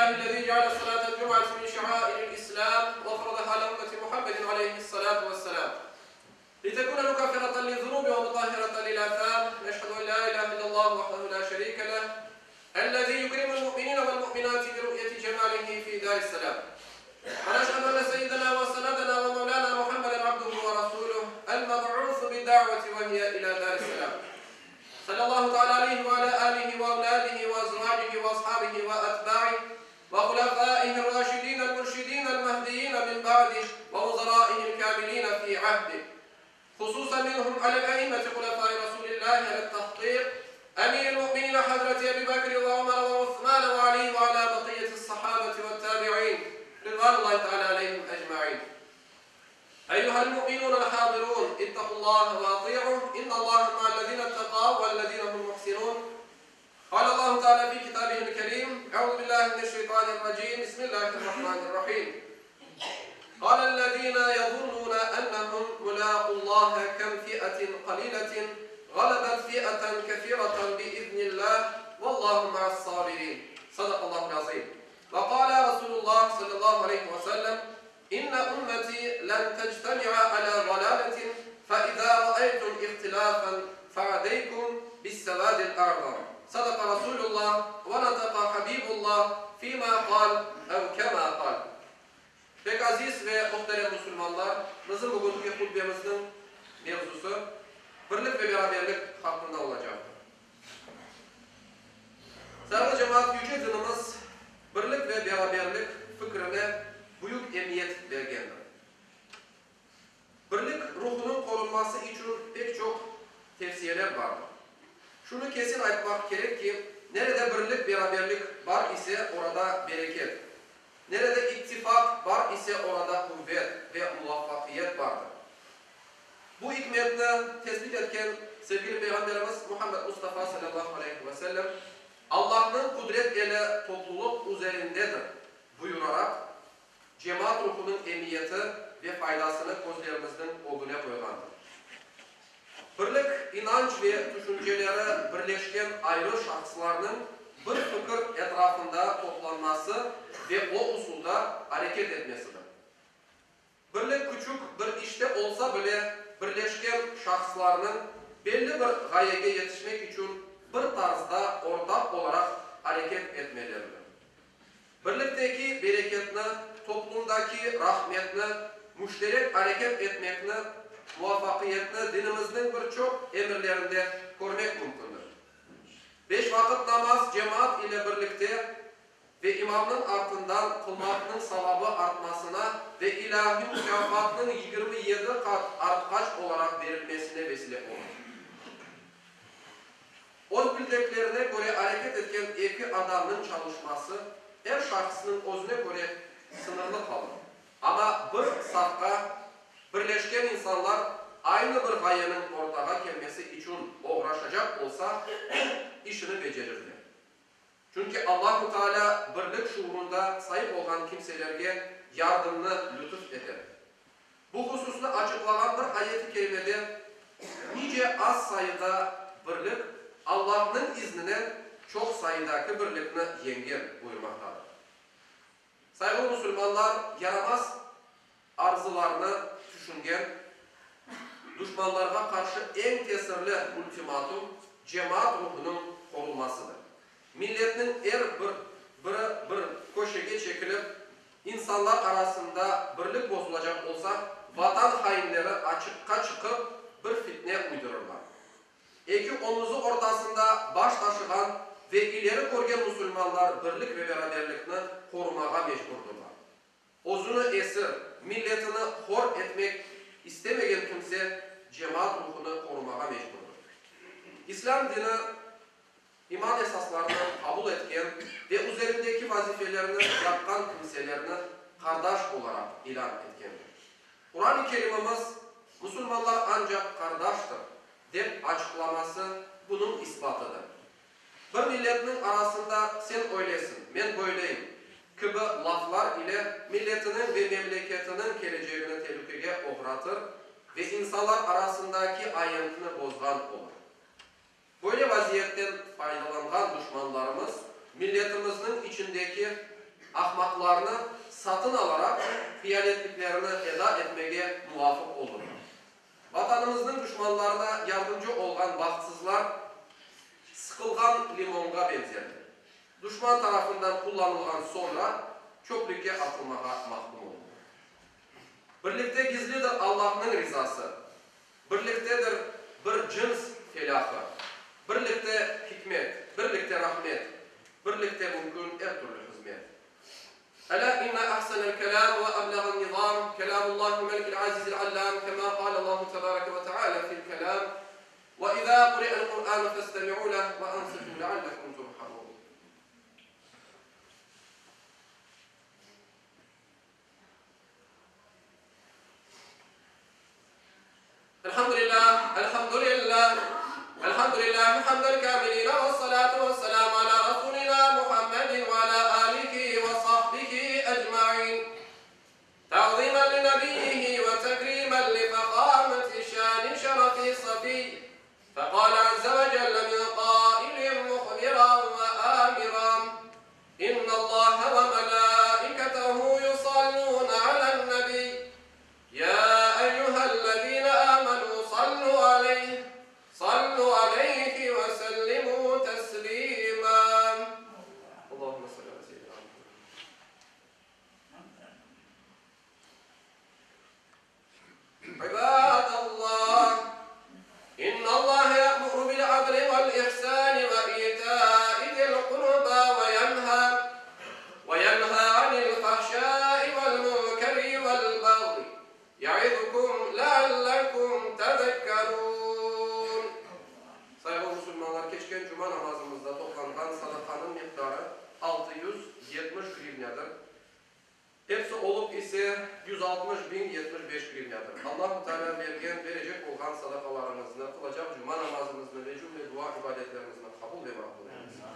لله الذي جعل صلاة الجمعة من شعائر الإسلام وفرضها على أمة محمد عليه الصلاة والسلام لتكون مكفرة للذنوب ومطهرة للآثام نشهد أن لا إله إلا الله وحده لا شريك له الذي يكرم المؤمنين والمؤمنات برؤية جماله في دار السلام ونشهد أن سيدنا وسندنا ومولانا محمدا عبده ورسوله المبعوث بالدعوة وهي إلى دار السلام صلى الله تعالى عليه وعلى آله وأولاده وأزواجه وأصحابه وأتباعه وخلفائه الراشدين المرشدين المهديين من بعده ووزرائه الكاملين في عهده خصوصا منهم على الأئمة خلفاء رسول الله على التحقيق أمير المؤمنين حضرة أبي بكر وعمر وعثمان وعلي وعلى بقية الصحابة والتابعين رضوان الله تعالى عليهم أجمعين أيها المؤمنون الحاضرون اتقوا الله وأطيعوا إن الله مع الذين اتقوا والذين هم محسنون قال الله تعالى في كتابه الكريم أعوذ بالله من الشيطان الرجيم بسم الله الرحمن الرحيم قال الذين يظنون أنهم ملاقوا الله كم فئة قليلة غلبت فئة كثيرة بإذن الله والله مع الصابرين صدق الله العظيم وقال رسول الله صلى الله عليه وسلم إن أمتي لن تجتمع على ضلالة فإذا رأيتم اختلافا فعليكم بالسواد الأعظم صدق رسول الله ونطق حبيب الله فيما قال أو كما قال Pek aziz ve muhterem musulmanlar, bizim bugünki hutbemizniñ mevzusı birlik ve beraberlik haqqında olacaqtır. Sayğılı cemaat, yüce dinimiz birlik ve beraberlik fikrine büyük emiyet bergendir. Birlik ruhunıñ qorunması içün pek çoq tevsiyeler bardır. Şunı kesin aytmaq kerek ki, nerede birlik, beraberlik bar ise, orada bereket, nerede ittifaq bar ise, orada quvet ve muvafaqiyet bardır. Bu ikmetni tesbit etken sevgili Peyğamberimiz Muhammed Mustafa salâllahu aleyhi ve sellem, Allahnıñ qudret eli toplulıq üzerindedir, buyuraraq, cemaat ruhunıñ emiyeti ve faydasını közlerimizniñ ögüne qoyğandır. Birlik, inanç ve tüşünceleri birleşken ayrı şahıslarnıñ bir fikir etrafında toplanması ve o usulda areket etmesidir. Birlik küçük bir işte olsa bile birleşken şahıslarnıñ belli bir ğayege yetişmek içün bir tarzda ortaq olaraq areket etmeleridir. Birlikteki bereketni, toplumdaki rahmetni, müşterek areket etmekni, muvafaqiyetni dinimizniñ bir çoq emirlerinde körmek mümkündir. Beş vaqıt namaz cemaat ile birlikte ve imamnıñ artından qılmaqnıñ savabı artmasına ve ilâhiy mukâfatnıñ 27 qat artqaç olaraq berilmesine vesile olur. Öz bildeklerine köre areket etken eki adamnıñ çalışması er şahısnıñ özüne köre sıñırlı qalır. Amma bir safqa birleşken insanlar aynı bir ğayeniñ ortağa kelmesi içün oğraşacaq olsa, işini becerirler. Çünki Allahu Teala birlik şuurunda saip olğan kimselerge yardımnı lütuf eter. Bu hususnı açıqlağan bir ayet-i kerimede, Nice az sayıda birlik Allahnıñ izninen çoq sayıdaki birlikni yeñer, buyurmaqtadır. Sayğılı musulmanlar, yaramaz arzılarnı tüşüngen duşmanlarğa qarşı eñ tesirli ultimatum cemaat ruhunıñ qorulmasıdır. Milletniñ er bir biri bir köşege çekilip, insanlar arasında birlik bozulacaq olsa, vatan hainleri açıqqa çıqıp, bir fitne uydurırlar. Eki omuzı ortasında baş taşığan ve ileri körgen musulmanlar birlik ve beraberlikni qorumağa mecburdırlar. Özüni esir, milletini hor etmek istemegen kimse cemaat ruhunı qorumağa mecburdır. İslâm dini iman esaslarını qabul etken ve üzerindeki vazifelerini yapqan kimselerni qardaş olaraq ilân etkendir. Quran-ı Kerimimiz, Musulmanlar ancaq qardaştır, dep açıqlaması bunıñ isbatıdır. Bir milletniñ arasında sen öylesiñ, men böyleyim kibi laflar ile milletiniñ ve memleketiniñ kelecegini telükege oğratır ve insanlar arasındaki aenkni bozğan olur. Böyle vaziyetten faydalanğan duşmanlarımız milletimizniñ içindeki. Ahmaqlarnı satın alaraq hiyanetliklerini eda etmege muvafıq olurlar. Vatanımıznıñ duşmanlarına yardımcı olğan bahtsızlar sıqılğan limonğa benzerler. Duşman tarafından qullanılğan soñra çöplükke atılmağa mahküm olurlar. Birlikte gizlidir Allahnıñ rizası, Birliktedir bir cıns felâhı. Birlikte hikmet, birlikte rahmet, Birlikte mümkün er türlü hızmet. Elâ inne ahsenel kelâm ve eblağen nizâm, kelâmullâhil melikil azizil allâm, kemâ qâlellâhu tebâreke ve teâlâ fil kelâm, Ve izâ quri'el Qur'ânu festemi'û leh ve ansitû leallekum turhamûn. Elhamdülillah, elhamdülillah, elhamdülillahi hamdel kâmilîne vessalâtu vesselâmu alâ Rasûlinâ Muhammedin ve alâ âlihi ve sahbihi ecmaîn. Ta'zîmen li nebiyyihi ve tekrîmen li fehâmeti şâni şerefi safî. Feqâle azze ve celle min qâilin muhbiran ve âmiran, İnnallâhe ve melâiketehu yusallûne alen-nebiy, yâ eyyühellezîne âmenû sallû aleyh, sallû aleyhi ve sellimû teslîmâ. Allahümme salli alâ seyyidinâ Muhammed. İbadallah, İnnallâhe ye'muru bil-adli vel-ihsâni ve itâi zil-qurbâ ve yenhâ ve yenhâ anil-fahşâi vel-münkeri vel-bağyi ya'izukum leallekum tezekkerûn. Sayğılı musulmanlar, keçken cuma namazımızda toplanğan sadaqanıñ miqdarı 670 grivnâdır. Episi olıp ise 160 075 grivnâdır. Allahu Teala bergen, berecek olğan sadaqalarıñıznı, qılacaq cuma namazıñıznı ve cümle dua-ibadetlerinizni qabul ve maqbul eylesin.